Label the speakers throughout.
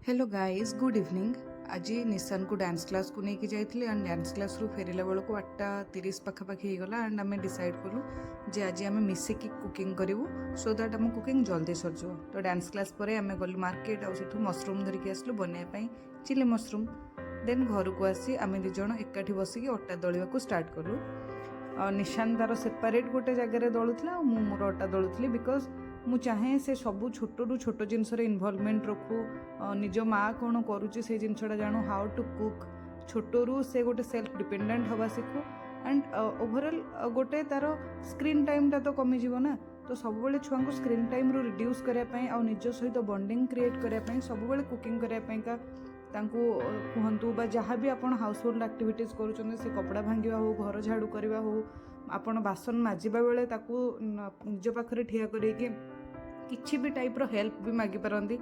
Speaker 1: Hello guys, good evening. ଆଜି ନିଶାନକୁ dance କ୍ଲାସ୍କୁ ନେଇକି ଯାଇଥିଲି ଆଣ୍ଡ ଡ୍ୟାନ୍ସ କ୍ଲାସ୍ରୁ ଫେରିଲା ବେଳକୁ 8:30 ପାଖାପାଖି ହେଇଗଲା। ଆଣ୍ଡ ଆମେ ଡିସାଇଡ଼୍ କଲୁ ଯେ ଆଜି ଆମେ ମିଶିକି କୁକିଂ କରିବୁ, ସୋ that ଆମ କୁକିଂ ଜଲ୍ଦି ସରିଯିବ। ତ ଡ୍ୟାନ୍ସ କ୍ଲାସ୍ ପରେ ଆମେ ଗଲୁ ମାର୍କେଟ ଆଉ ସେଠୁ ମସରୁମ୍ ଧରିକି ଆସିଲୁ ବନେଇବା ପାଇଁ ଚିଲି ମସରୁମ୍। ଦେନ୍ ଘରକୁ ଆସି ଆମେ ଦୁଇ ଜଣ ଏକାଠି ବସିକି ଅଟା ଦଳିବାକୁ ଷ୍ଟାର୍ଟ କଲୁ। ଆଉ ନିଶାନ ତାର ସେପାରେଟ୍ ଗୋଟେ ଜାଗାରେ ଦଳୁଥିଲା ଆଉ ମୁଁ ମୋର ଅଟା ଦଳୁଥିଲି, because ମୁଁ ଚାହେଁ ସେ ସବୁ ଛୋଟରୁ ଛୋଟ ଜିନିଷରେ ଇନଭଲଭମେଣ୍ଟ ରଖୁ, ନିଜ ମା' କ'ଣ କରୁଛି ସେଇ ଜିନିଷଟା ଜାଣୁ, how to cook, ଛୋଟରୁ ସେ ଗୋଟେ ସେଲ୍ଫ ଡିପେଣ୍ଡେଣ୍ଟ ହେବା ଶିଖୁ। ଆଣ୍ଡ ଓଭରଅଲ୍ ଗୋଟେ ତାର ସ୍କ୍ରିନ୍ ଟାଇମ୍ଟା ତ କମିଯିବ ନା। ତ ସବୁବେଳେ ଛୁଆଙ୍କୁ ସ୍କ୍ରିନ୍ ଟାଇମ୍ରୁ ରିଡ୍ୟୁସ୍ କରିବା ପାଇଁ ଆଉ ନିଜ ସହିତ ବଣ୍ଡିଙ୍ଗ କ୍ରିଏଟ୍ କରିବା ପାଇଁ ସବୁବେଳେ କୁକିଂ କରିବା ପାଇଁକା ତାଙ୍କୁ କୁହନ୍ତୁ ବା ଯାହା ବି ଆପଣ ହାଉସ୍ ହୋଲ୍ଡ ଆକ୍ଟିଭିଟିଜ୍ କରୁଛନ୍ତି, ସେ କପଡ଼ା ଭାଙ୍ଗିବା ହଉ, ଘର ଝାଡ଼ୁ କରିବା ହଉ, ଆପଣ ବାସନ ମାଜିବା ବେଳେ ତାକୁ ନିଜ ପାଖରେ ଠିଆ କରେଇକି କିଛି ବି ଟାଇପ୍ର ହେଲ୍ପ ବି ମାଗିପାରନ୍ତି।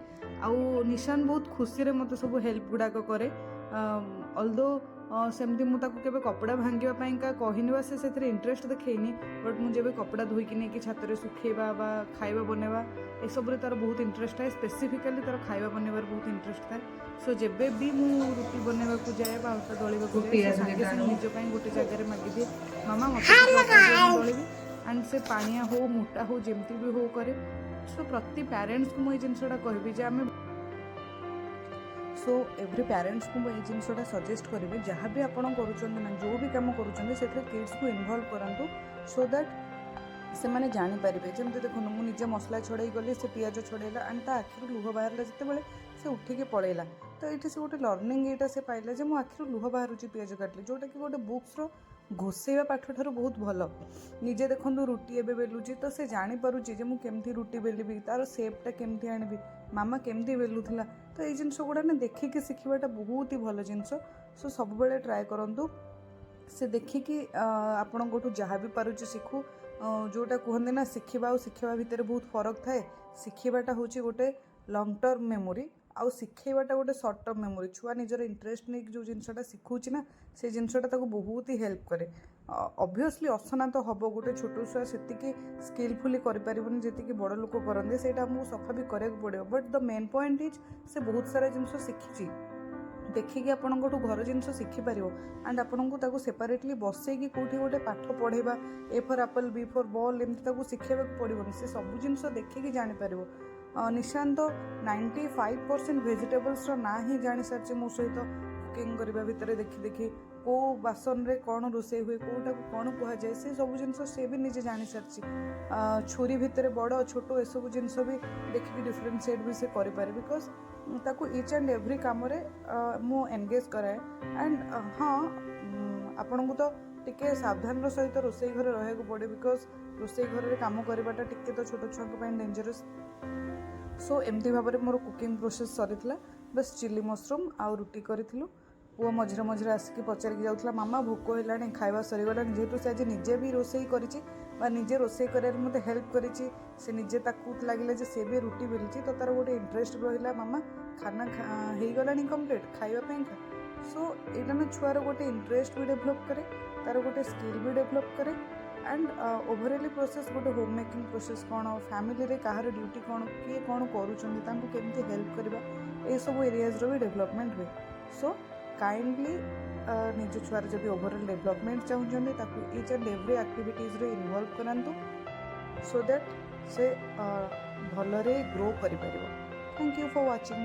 Speaker 1: ଆଉ ନିଶାନ ବହୁତ ଖୁସିରେ ମୋତେ ସବୁ ହେଲ୍ପ ଗୁଡ଼ାକ କରେ। ଅଲଦୋ ସେମିତି ମୁଁ ତାକୁ କେବେ କପଡ଼ା ଭାଙ୍ଗିବା ପାଇଁକା କହିନି ବା ସେ ସେଥିରେ ଇଣ୍ଟରେଷ୍ଟ ଦେଖେଇନି, ବଟ୍ ମୁଁ ଯେବେ କପଡ଼ା ଧୋଇକି ନେଇକି ଛାତରେ ଶୁଖେଇବା ବା ଖାଇବା ବନେଇବା, ଏସବୁରେ ତାର ବହୁତ ଇଣ୍ଟରେଷ୍ଟ ଥାଏ। ସ୍ପେସିଫିକାଲି ତାର ଖାଇବା ବନେଇବାରେ ବହୁତ ଇଣ୍ଟରେଷ୍ଟ ଥାଏ। ସୋ ଯେବେ ବି ମୁଁ ରୁଟି ବନେଇବାକୁ ଯାଏ ବା ଅଟା ଦଳିବାକୁ ଯାଏ, ସେ ସାଙ୍ଗେ ସାଙ୍ଗେ ନିଜ ପାଇଁ ଗୋଟେ ଜାଗାରେ ମାଗିଦିଏ, "ମାମା, ମୋତେ ଟିକେ ଅଟା ଦିଅ, ମୁଁ ଦଳିବି।" ଆଣ୍ଡ ସେ ପାଣିଆ ହଉ, ମୋଟା ହଉ, ଯେମିତି ବି ହଉ କରେ। ସୋ ପ୍ରତି ପ୍ୟାରେଣ୍ଟସ୍କୁ ମୁଁ ଏଇ ଜିନିଷଟା କହିବି ଯେ ଆମେ ସୋ ଏଭ୍ରି ପ୍ୟାରେଣ୍ଟସ୍କୁ ମୁଁ ଏଇ ଜିନିଷଟା ସଜେଷ୍ଟ କରିବି, ଯାହା ବି ଆପଣ କରୁଛନ୍ତି ନା, ଯେଉଁ ବି କାମ କରୁଛନ୍ତି, ସେଥିରେ କିଡ଼୍ସକୁ ଇନଭଲ୍ଭ କରାନ୍ତୁ, ସୋ that ସେମାନେ ଜାଣିପାରିବେ। ଯେମିତି ଦେଖନ୍ତୁ, ମୁଁ ନିଜେ ମସଲା ଛଡ଼େଇ ଗଲି, ସେ ପିଆଜ ଛଡ଼େଇଲା ଆଣ୍ଡ ତା ଆଖିରୁ ଲୁହ ବାହାରିଲା ଯେତେବେଳେ, ସେ ଉଠିକି ପଳେଇଲା। ତ ଏଇଠି ସେ ଗୋଟେ ଲର୍ଣ୍ଣିଂ ଏଇଟା ସେ ପାଇଲା ଯେ ମୋ ଆଖିରୁ ଲୁହ ବାହାରୁଛି ପିଆଜ କାଟିଲେ, ଯେଉଁଟାକି ଗୋଟେ ବୁକ୍ସର ଘୋଷେଇବା ପାଠଠାରୁ ବହୁତ ଭଲ। ନିଜେ ଦେଖନ୍ତୁ, ରୁଟି ଏବେ ବେଲୁଛି ତ ସେ ଜାଣିପାରୁଛି ଯେ ମୁଁ କେମିତି ରୁଟି ବେଲିବି, ତାର ସେପ୍ଟା କେମିତି ଆଣିବି, ମାମା କେମିତି ବେଲୁଥିଲା। ତ ଏଇ ଜିନିଷ ଗୁଡ଼ା ନା ଦେଖିକି ଶିଖିବାଟା ବହୁତ ହି ଭଲ ଜିନିଷ। ସୋ ସବୁବେଳେ ଟ୍ରାଏ କରନ୍ତୁ ସେ ଦେଖିକି ଆପଣଙ୍କଠୁ ଯାହା ବି ପାରୁଛି ଶିଖୁ। ଯେଉଁଟା କୁହନ୍ତି ନା, ଶିଖିବା ଆଉ ଶିଖିବା ଭିତରେ ବହୁତ ଫରକ ଥାଏ। ଶିଖିବାଟା ହେଉଛି ଗୋଟେ ଲଙ୍ଗ୍ ଟର୍ମ ମେମୋରି ଆଉ ଶିଖେଇବାଟା ଗୋଟେ ସର୍ଟ ଟର୍ମ ମେମୋରି। ଛୁଆ ନିଜର ଇଣ୍ଟରେଷ୍ଟ ନେଇକି ଯେଉଁ ଜିନିଷଟା ଶିଖୁଛି ନା, ସେ ଜିନିଷଟା ତାକୁ ବହୁତ ହି ହେଲ୍ପ କରେ। ଅବଭିୟସଲି ଅସନା ତ ହେବ, ଗୋଟେ ଛୋଟ ଛୁଆ ସେତିକି ସ୍କିଲଫୁଲି କରିପାରିବନି ଯେତିକି ବଡ଼ ଲୋକ କରନ୍ତି। ସେଇଟା ଆମକୁ ସଫା ବି କରିବାକୁ ପଡ଼ିବ, but the main point is ସେ ବହୁତ ସାରା ଜିନିଷ ଶିଖିଛି ଦେଖିକି, ଆପଣଙ୍କଠୁ ଘର ଜିନିଷ ଶିଖିପାରିବ। ଆଣ୍ଡ ଆପଣଙ୍କୁ ତାକୁ ସେପାରେଟଲି ବସେଇକି କେଉଁଠି ଗୋଟେ ପାଠ ପଢ଼େଇବା, A for apple, B for ball, ଏମିତି ତାକୁ ଶିଖେଇବାକୁ ପଡ଼ିବନି। ସେ ସବୁ ଜିନିଷ ଦେଖିକି ଜାଣିପାରିବ। ନିଶାନ୍ତ 95% ଭେଜିଟେବଲ୍ସର ନାଁ ହିଁ ଜାଣିସାରିଛି ମୋ ସହିତ କୁକିଂ କରିବା ଭିତରେ ଦେଖି ଦେଖି। କେଉଁ ବାସନରେ କ'ଣ ରୋଷେଇ ହୁଏ, କେଉଁଟାକୁ କ'ଣ କୁହାଯାଏ, ସେ ସବୁ ଜିନିଷ ସେ ବି ନିଜେ ଜାଣିସାରିଛି। ଛୁରୀ ଭିତରେ ବଡ଼, ଛୋଟ, ଏସବୁ ଜିନିଷ ବି ଦେଖିକି ଡିଫରେନ୍ସିଏଟ୍ ବି ସେ କରିପାରେ, because ତାକୁ ଇଚ୍ ଆଣ୍ଡ ଏଭ୍ରି କାମରେ ମୁଁ ଏନଗେଜ୍ କରାଏ। ଆଣ୍ଡ ହଁ, ଆପଣଙ୍କୁ ତ ଟିକେ ସାବଧାନର ସହିତ ରୋଷେଇ ଘରେ ରହିବାକୁ ପଡ଼େ, because ରୋଷେଇ ଘରରେ କାମ କରିବାଟା ଟିକେ ତ ଛୋଟ ଛୁଆଙ୍କ ପାଇଁ ଡେଞ୍ଜରସ୍। ସୋ ଏମିତି ଭାବରେ ମୋର କୁକିଂ ପ୍ରୋସେସ୍ ସରିଥିଲା। ବାସ୍ ଚିଲି ମସରୁମ୍ ଆଉ ରୁଟି କରିଥିଲୁ। ପୁଅ ମଝିରେ ମଝିରେ ଆସିକି ପଚାରିକି ଯାଉଥିଲା, "ମାମା, ଭୋକ ହେଲାଣି, ଖାଇବା ସରିଗଲାଣି?" ଯେହେତୁ ସେ ଆଜି ନିଜେ ବି ରୋଷେଇ କରିଛି ବା ନିଜେ ରୋଷେଇ କରିବାରେ ମୋତେ ହେଲ୍ପ କରିଛି, ସେ ନିଜେ ତାକୁ ଲାଗିଲା ଯେ ସେ ବି ରୁଟି ବେଲିଛି, ତ ତାର ଗୋଟେ ଇଣ୍ଟରେଷ୍ଟ ରହିଲା, "ମାମା, ଖାନା ହେଇଗଲାଣି କମ୍ପ୍ଲିଟ୍ ଖାଇବା ପାଇଁକା?" ସୋ ଏଇଟା ନା ଛୁଆର ଗୋଟେ ଇଣ୍ଟରେଷ୍ଟ ବି ଡେଭଲପ୍ କରେ, ତାର ଗୋଟେ ସ୍କିଲ୍ ବି ଡେଭଲପ୍ କରେ। ଆଣ୍ଡ ଓଭରଅଲି ପ୍ରୋସେସ୍, ଗୋଟେ ହୋମ୍ ମେକିଂ ପ୍ରୋସେସ୍ କ'ଣ, ଫ୍ୟାମିଲିରେ କାହାର ଡ୍ୟୁଟି କ'ଣ, କିଏ କ'ଣ କରୁଛନ୍ତି, ତାଙ୍କୁ କେମିତି ହେଲ୍ପ କରିବା, ଏସବୁ ଏରିଆଜ୍ର ବି ଡେଭଲପମେଣ୍ଟ ହୁଏ। ସୋ କାଇଣ୍ଡଲି ନିଜ ଛୁଆର ଯଦି ଓଭରଅଲ୍ ଡେଭଲପମେଣ୍ଟ ଚାହୁଁଛନ୍ତି, ତାକୁ ଇଚ୍ ଆଣ୍ଡ ଏଭ୍ରି ଆକ୍ଟିଭିଟିଜ୍ରେ ଇନଭଲ୍ଭ କରାନ୍ତୁ, ସୋ that ସେ ଭଲରେ ଗ୍ରୋ କରିପାରିବ। Thank you for watching.